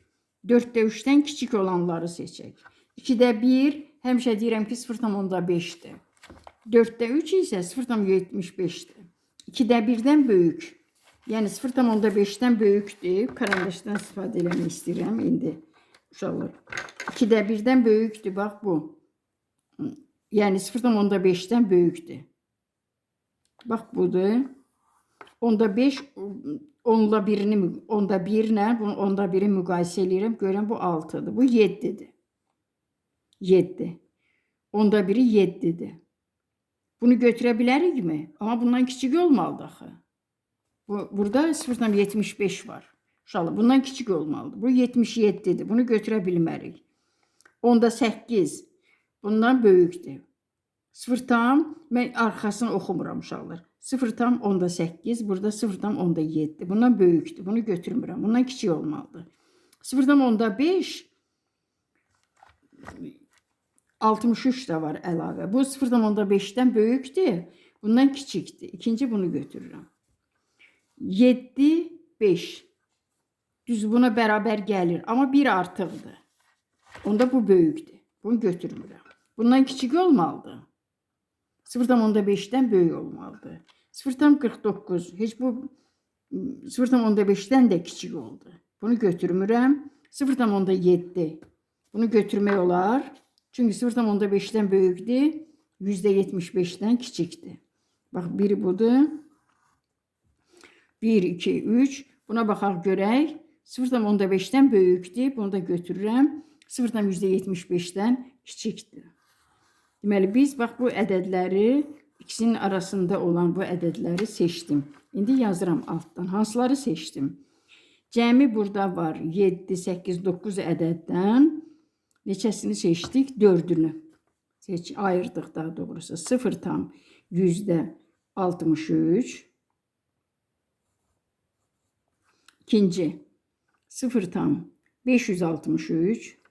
4-də 3-dən kiçik olanları seçək. 2-də 1, həmişə deyirəm ki, 0,5-dir. 4-də 3 isə 0,75-dir. 2-də 1-dən böyük. Yəni 0,5-dən böyükdür. Karandaşdan istifadə eləmək istəyirəm indi uşaqlar. 2-də 1-dən böyükdür, bax bu. Yəni 0,5-dən böyükdür. Bax budur. Onda 5, onla birini, onda 1-lə, bunu onda 1-i müqayisə eləyirəm. Görürəm bu 6-dır. Bu 7-dir. 7. Onda 1-i 7-dir. Bunu götürə bilərikmi? Amma bundan kiçik olmalıdır axı. Burada 0,75 var. Uşaqlar, bundan kiçik olmalıdır. Bu 77-dir. Bunu götürə bilmərik. Onda 8. Bundan böyükdür. 0 tam, mən arxasını oxumuram uşaqlar. 0,8, burada 0,7. Bundan böyükdür. Bunu götürmürəm. Bundan kiçik olmalıdır. 0,5 63 də var əlavə. Bu 0,5-dən böyükdür. Bundan kiçikdir. İkinci bunu götürürəm. 7, 5. Düz buna bərabər gəlir. Amma bir artıqdır. Onda bu böyükdür. Bunu götürmürəm. Bundan kiçik olmalıdır. 0,5-dən böyük olmalıdır. 0,49. Heç bu 0,5-dən də kiçik oldu. Bunu götürmürəm. 0,7. Bunu götürmək olar. Çünki 0,5-dən böyükdür. %75-dən kiçikdir. Bax, biri budur. 1, 2, 3. Buna baxaq görək. 0,5-dən böyükdür. Bunu da götürürəm. 0,75-dən kiçikdir. Deməli, biz bax bu ədədləri, ikisinin arasında olan bu ədədləri seçdim. İndi yazıram altdan. Hansıları seçdim? Cəmi burada var 7, 8, 9 ədəddən. Neçəsini seçdik? 4-ünü. Ayırdıq daha doğrusu. 0,63. İkinci 0,563.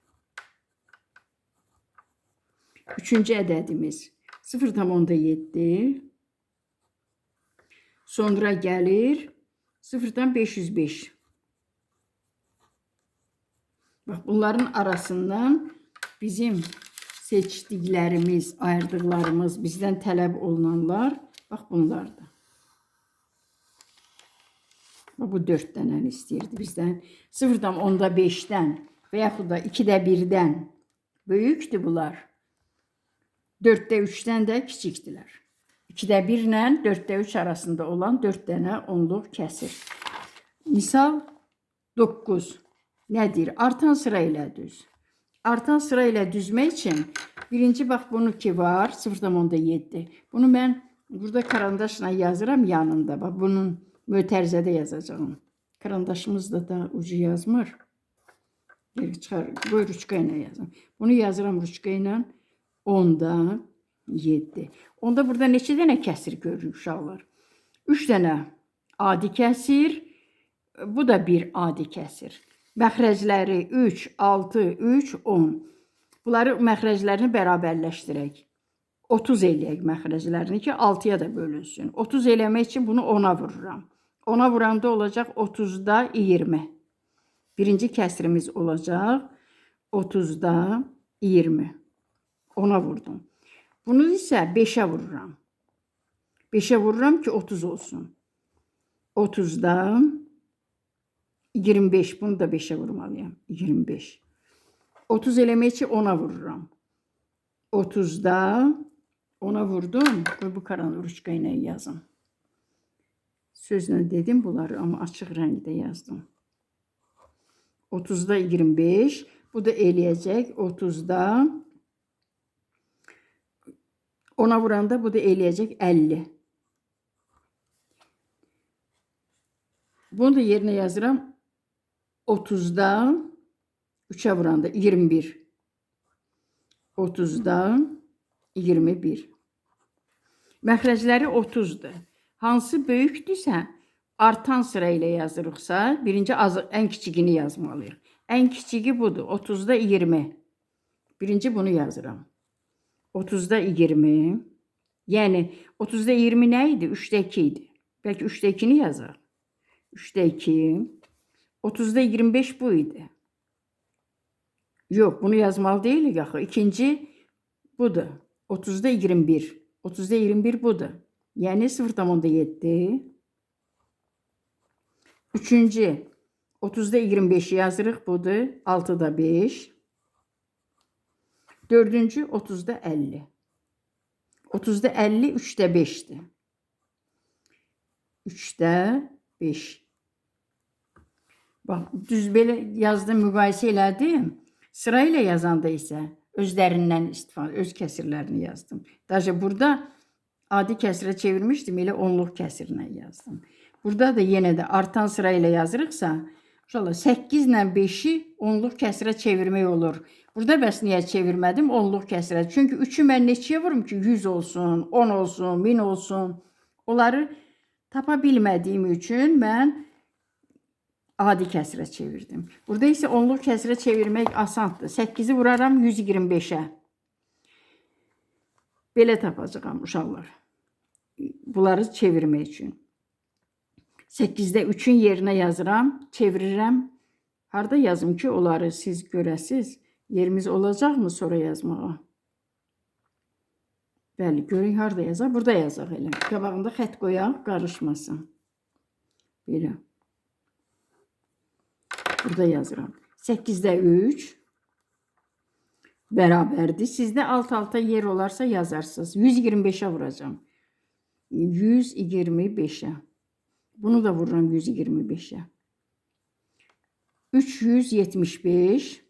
Üçüncü ədədimiz 0,7. Sonra gəlir 0,505. Bax, bunların arasından bizim seçdiklərimiz, ayırdıqlarımız, bizdən tələb olunanlar, bax bunlardır. Bax, bu 4 dənəni istəyirdi bizdən. 0,5-dən və yaxud da 2,1-dən böyükdür bunlar. 4,3-dən də kiçikdilər. 2,1 ilə 4,3 arasında olan 4 dənə onluq kəsir. Misal 9. Nədir? Artan sıra ilə düz. Artan sıra ilə düzmək üçün birinci bax bunu ki var 0,7. Bunu mən burada karandaşla yazıram yanında. Bax bunun mötərizədə yazacağım. Karandaşımız da ucu yazmır. Geri çıxar, qoy ruçka ilə yazım. Bunu yazıram ruçka ilə 10,7. Onda burada neçə dənə kəsir görürük uşaqlar? 3 dənə adi kəsir. Bu da bir adi kəsir. Məxrəcləri 3, 6, 3, 10. Bunları məxrəclərini bərabərləşdirək. 30 eləyək məxrəclərini ki, 6-ya da bölünsün. 30 eləmək üçün bunu 10-a vururam. 10-a vuranda olacaq 30-da 20. Birinci kəsirimiz olacaq 30-da 20. 10-a vurdum. Bunu isə 5-ə vururam. 5-ə vururam ki, 30 olsun. 30-da 25. Bunu da 5-ə vurmalıyam. 25. 30 eləmək üçün 10-a vururam. 30-da 10-a vurdum. Qoy bu karanlı ruçka ilə yazım. Sözlə dedim bunları, amma açıq rəngdə yazdım. 30-da 25. Bu da eləyəcək 30-da 10-a vuranda bu da eləyəcək 50. Bunu da yerinə yazıram. 30-da 3-ə vuranda 21. 30-da 21. Məxrəcləri 30-dur. Hansı böyükdürsə, artan sıra ilə yazırıqsa, birinci ən kiçigini yazmalıyıq. Ən kiçigi budur. 30-da 20. Birinci bunu yazıram. 30-da 20. Yəni 30-da 20 nə idi? 3-də 2 idi. Bəlkə 3-də 2-ni yazaq. 3-də 2. 30-da 25 bu idi. Yox, bunu yazmalı deyilik axı. İkinci budur. 30-da 21. 30-da 21 budur. Yəni 0,7. Üçüncü 30-da 25 yazırıq. Budur. 6-da 5. Dördüncü 30-da 50. 30-da 50 3-də 5-dir. 3-də 5. Bax, düz belə yazdım, müqayisə elədim. Sırayla yazanda isə özlərindən istifadə, öz kəsirlərini yazdım. Daha burada adi kəsirə çevirmişdim, elə onluq kəsirinə yazdım. Burada da yenə də artan sırayla yazırıqsa, inşallah 8 ilə 5-i onluq kəsirə çevirmək olur. Burada bəs niyə çevirmədim onluq kəsirə? Çünki 3-ü mən neçəyə vurum ki, 100 olsun, 10 olsun, 1000 olsun. Onları tapa bilmədiyim üçün mən adi kəsrə çevirdim. Burada isə onluq kəsrə çevirmək asandır. 8-i vuraram 125-ə. Belə tapacağam uşaqlar. Bunları çevirmək üçün. 8-də 3-ün yerinə yazıram, çevirirəm. Harda yazım ki, onları siz görəsiz. Yerimiz olacaqmı sonra yazmağa? Bəli, görün harda yazaq? Burada yazaq elə. Qabağında xətt qoyaq, qarışmasın. Belə. Burada yazıram. 8-də 3 bərabərdir. Sizdə alt-alta yer olarsa yazarsınız. 125-ə vuracağam. 125-ə. Bunu da vururam 125-ə. 375.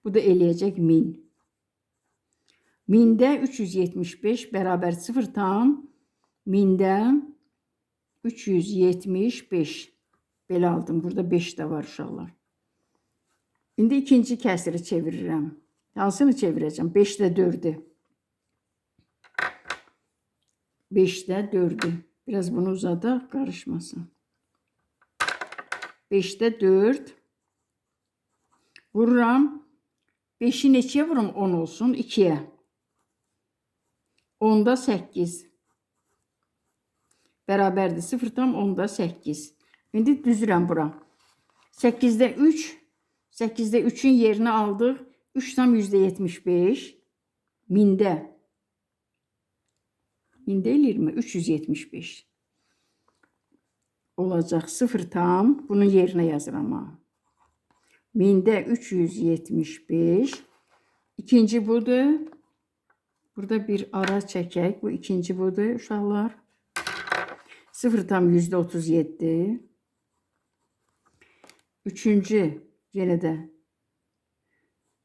Bu da eləyəcək 1000. 1000-də 375 bərabər 0 tam 1000-də 375. Belə aldım. Burada 5 də var uşaqlar. İndi ikinci kəsiri çevirirəm. Hansını çevirəcəm? 5-də 4-ü. 5-də 4-ü. Biraz bunu uzadaq, qarışmasın. 5-də 4. Vururam. 5-i neçəyə vurum? 10 olsun. 2-yə. 10-da 8. Bərabərdir. 0,8. İndi düzürəm bura. 8-də 3. 8-də 3-ün yerini aldıq. 3,75. Mində. Mində eləyirmi? 375. Olacaq 0 tam. Bunun yerinə yazıram ha. Mində 375. İkinci budur. Burada bir ara çəkək. Bu ikinci budur uşaqlar. 0,37. Üçüncü yenə də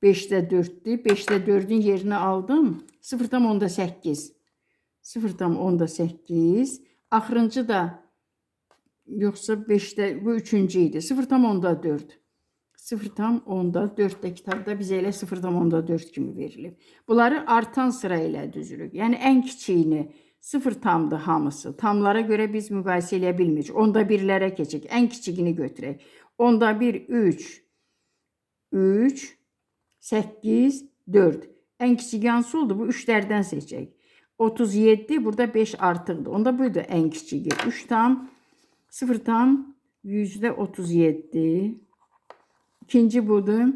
5-də 4-dür. 5-də 4-ün yerini aldım. 0,8. 0,8. Axırıncı da yoxsa 5-də bu üçüncü idi. 0,4. 0,4 də kitabda bizə elə 0,4 kimi verilib. Bunları artan sıra ilə düzürük. Yəni ən kiçiyini 0 tamdır hamısı. Tamlara görə biz müqayisə eləyə bilmirik. Onda birlərə keçək. Ən kiçiyini götürək. Onda 1, 3, 3, 8, 4. Ən kiçiyi hansı oldu? Bu 3-lərdən seçək. 37, burada 5 artıqdır. Onda buydu ən kiçiyi. 3 tam, 0 tam, %37. İkinci budur.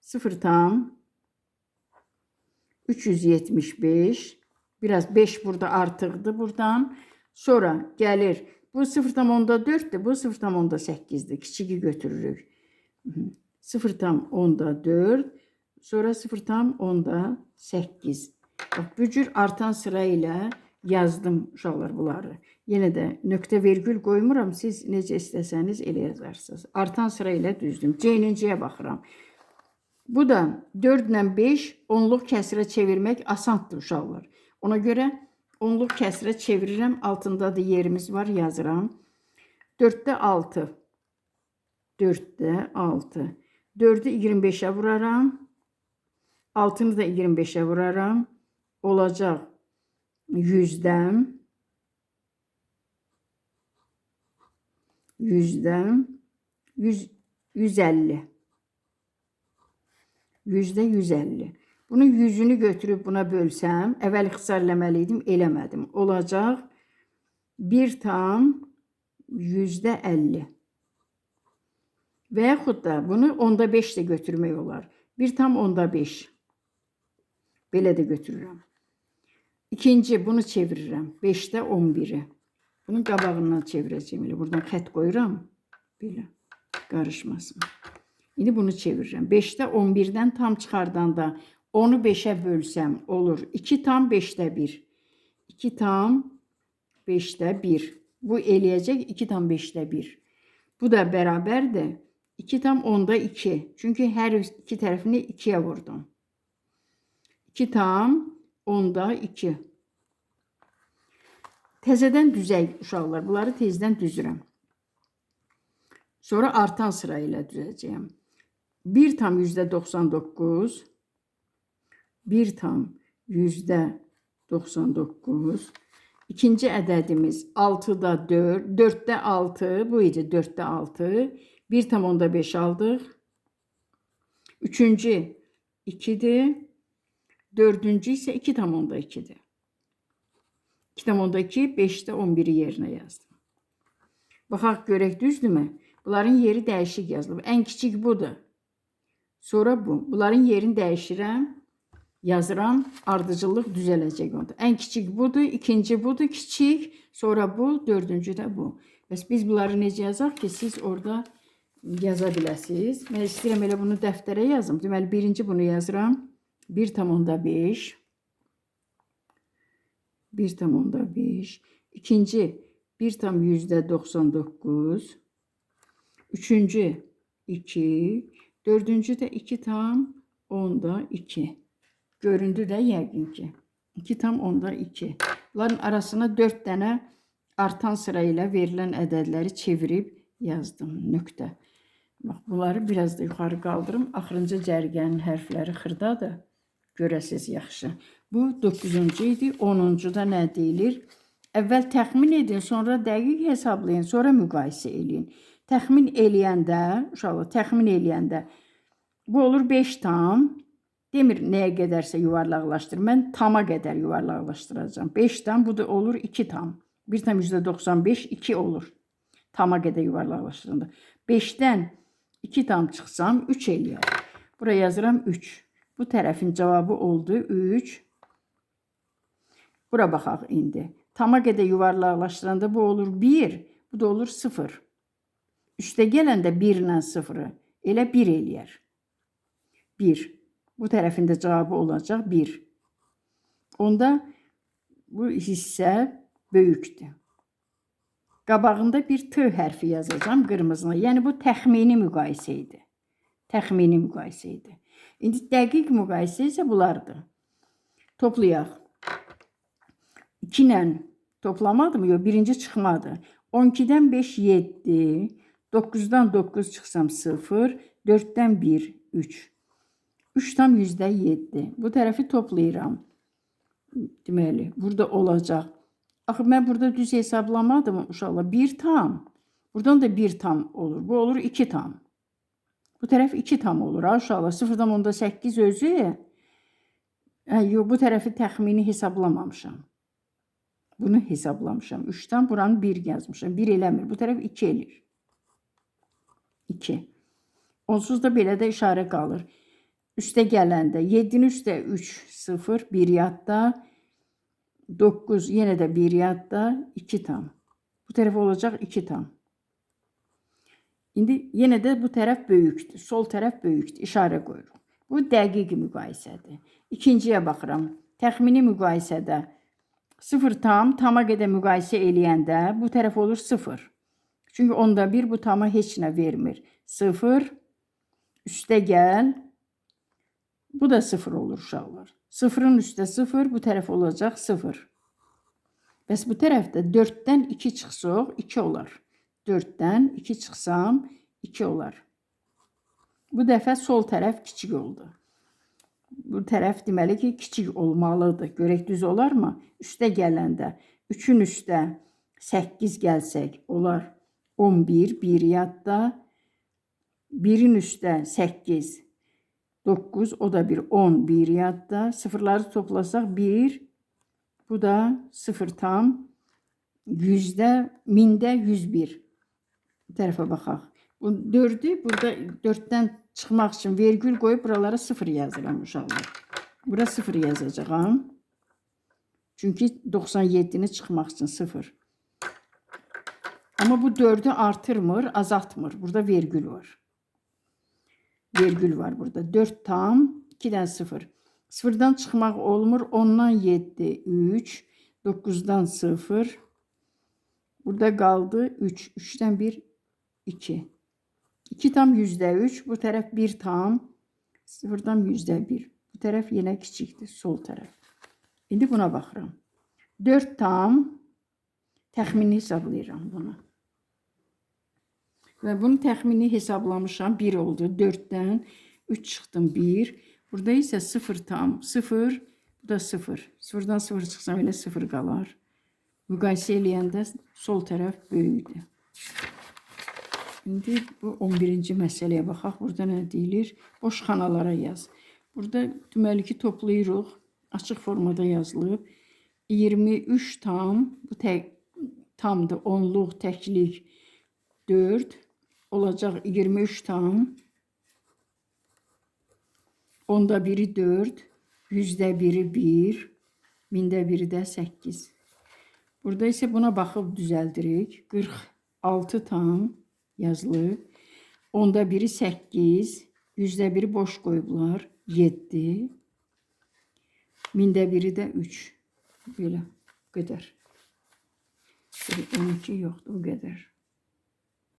0 tam, 375. Biraz 5 burada artıqdır buradan. Sonra gəlir. Bu 0,4-dür, bu 0,8-dir. Kiçiyi götürürük. 0,4, sonra 0,8. Bax, bu cür artan sıra ilə yazdım uşaqlar bunları. Yenə də nöqtə vergül qoymuram. Siz necə istəsəniz elə yazarsınız. Artan sıra ilə düzdüm. C-ciyə baxıram. Bu da 4 ilə 5 onluq kəsrə çevirmək asandır uşaqlar. Ona görə onluq kəsrə çevirirəm. Altında da yerimiz var, yazıram. 4-də 6. 4-də 6. 4-ü 25-ə vuraram. 6-nı da 25-ə vuraram. Olacaq 100-dən. 100-dən 150. %150. Bunun 100-ünü götürüb buna bölsəm, əvvəl ixtisar eləməli idim, eləmədim. Olacaq 1 tam %50. Və yaxud da bunu onda 5 də götürmək olar. 1 tam onda 5. Belə də götürürəm. İkinci, bunu çevirirəm. 5-də 11-i. Bunun qabağından çevirəcəyim. Elə buradan xətt qoyuram. Belə, qarışmasın. İndi bunu çevirirəm. 5-də 11-dən tam çıxardanda 10-u 5-ə bölsəm olur. 2 tam 5-də 1. 2 tam 5-də 1. Bu eləyəcək 2 tam 5-də 1. Bu da bərabərdir. 2 tam 10-da 2. Çünki hər iki tərəfini 2-yə vurdum. 2 tam 10-da 2. Təzədən düzək uşaqlar. Bunları tezdən düzürəm. Sonra artan sıra ilə düzəcəyəm. 1 tam %99. 1 tam %99. İkinci ədədimiz 6-da 4, 4-də 6, bu idi 4-də 6, 1,5 aldıq. Üçüncü 2-dir. Dördüncü isə 2,2-dir. 2,2, 5-də 11-i yerinə yazdım. Baxaq görək düzdürmü? Bunların yeri dəyişik yazılıb. Ən kiçik budur. Sonra bu. Bunların yerini dəyişirəm. Yazıram, ardıcıllıq düzələcək onda. Ən kiçik budur, ikinci budur, kiçik, sonra bu, dördüncü də bu. Bəs biz bunları necə yazaq ki, siz orada yaza biləsiniz. Mən istəyirəm elə bunu dəftərə yazım. Deməli, birinci bunu yazıram. 1,5. 1,5. İkinci 1,99. Üçüncü 2. Dördüncü də 2,2. Göründü də yəqin ki. 2,2. Bunların arasına 4 dənə artan sırayla verilən ədədləri çevirib yazdım. Nöqtə. Bax, bunları biraz da yuxarı qaldırım. Axırıncı cərgənin hərfləri xırdadır. Görəsiz yaxşı. Bu 9-cu idi. 10-cu da nə deyilir? Əvvəl təxmin edin, sonra dəqiq hesablayın, sonra müqayisə eləyin. Təxmin eləyəndə, uşaqlar, təxmin eləyəndə bu olur 5 tam. Demir nəyə qədərsə yuvarlaqlaşdır. Mən tama qədər yuvarlaqlaşdıracağam. 5 tam, bu da olur 2 tam. 1,95 2 olur. Tama qədər yuvarlaqlaşdıranda. 5-dən 2 tam çıxsam 3 eləyər. Buraya yazıram 3. Bu tərəfin cavabı oldu 3. Bura baxaq indi. Tama qədər yuvarlaqlaşdıranda bu olur 1, bu da olur 0. Üstə gələndə 1 ilə 0-ı elə 1 eləyər. 1. Bu tərəfin də cavabı olacaq 1. Onda bu hissə böyükdür. Qabağında bir T hərfi yazacağam qırmızına. Yəni bu təxmini müqayisə idi. Təxmini müqayisə idi. İndi dəqiq müqayisə isə bunlardır. Toplayaq. 2 ilə toplamadı mı? Yox, birinci çıxmadı. 12-dən 5, 7. 9-dan 9 çıxsam 0. 4-dən 1, 3. 3,7. Bu tərəfi toplayıram. Deməli, burada olacaq. Axı, mən burada düz hesablamadım uşaqlar. 1 tam. Buradan da 1 tam olur. Bu olur 2 tam. Bu tərəf 2 tam olur ha uşaqlar. 0,8 özü. Hə, yox, bu tərəfi təxmini hesablamamışam. Bunu hesablamışam. 3-dən buranı 1 yazmışam. 1 eləmir. Bu tərəf 2 eləyir. 2. Onsuz da belə də işarə qalır. Üstə gələndə 7-nin üstə 3, 0, 1 yadda. 9 yenə də 1 yadda, 2 tam. Bu tərəf olacaq 2 tam. İndi yenə də bu tərəf böyükdür. Sol tərəf böyükdür. İşarə qoyuruq. Bu dəqiq müqayisədir. İkinciyə baxıram. Təxmini müqayisədə 0 tam, tama qədər müqayisə eləyəndə bu tərəf olur 0. Çünki onda 1 bu tama heç nə vermir. 0, üstə gəl. Bu da 0 olur uşaqlar. 0-ın üstə 0, bu tərəf olacaq 0. Bəs bu tərəfdə 4-dən 2 çıxsaq 2 olar. 4-dən 2 çıxsam 2 olar. Bu dəfə sol tərəf kiçik oldu. Bu tərəf deməli ki, kiçik olmalıdır. Görək düz olarmı? Üstə gələndə 3-ün üstə 8 gəlsək olar 11, 1 yadda. 1-in üstə 8, 9, o da bir 10, 1 yadda. Sıfırları toplasaq 1, bu da 0 tam, yüzdə, mində 101. Bu tərəfə baxaq. Bu 4-ü burada 4-dən çıxmaq üçün vergül qoyub buralara 0 yazıram uşaqlar. Bura 0 yazacağam. Çünki 97-ni çıxmaq üçün 0. Amma bu 4-ü artırmır, azaltmır. Burada vergül var. Vergül var burada. 4 tam, 2-dən 0. 0-dan çıxmaq olmur. 10-dan 7, 3. 9-dan 0. Burada qaldı 3. 3-dən 1, 2. 2 tam %3. Bu tərəf 1 tam. 0-dan %1. Bu tərəf yenə kiçikdir. Sol tərəf. İndi buna baxıram. 4 tam təxmini hesablayıram bunu. Və bunu təxmini hesablamışam. 1 oldu. 4-dən 3 çıxdım 1. Burada isə 0 tam 0. Bu da 0. 0-dan 0 çıxsam elə 0 qalar. Müqayisə eləyəndə sol tərəf böyükdür. İndi bu 11-ci məsələyə baxaq. Burada nə deyilir? Boş xanalara yaz. Burada deməli ki, toplayırıq. Açıq formada yazılıb. 23 tam, bu tək, tamdır, onluq, təklik 4 olacaq 23 tam. Onda biri 4, yüzdə biri 1, mində biri də 8. Burada isə buna baxıb düzəldirik. 46 tam yazılıb. Onda biri 8, yüzdə biri boş qoyublar 7. Mində biri də 3. Belə qədər. 12 yoxdur, bu qədər.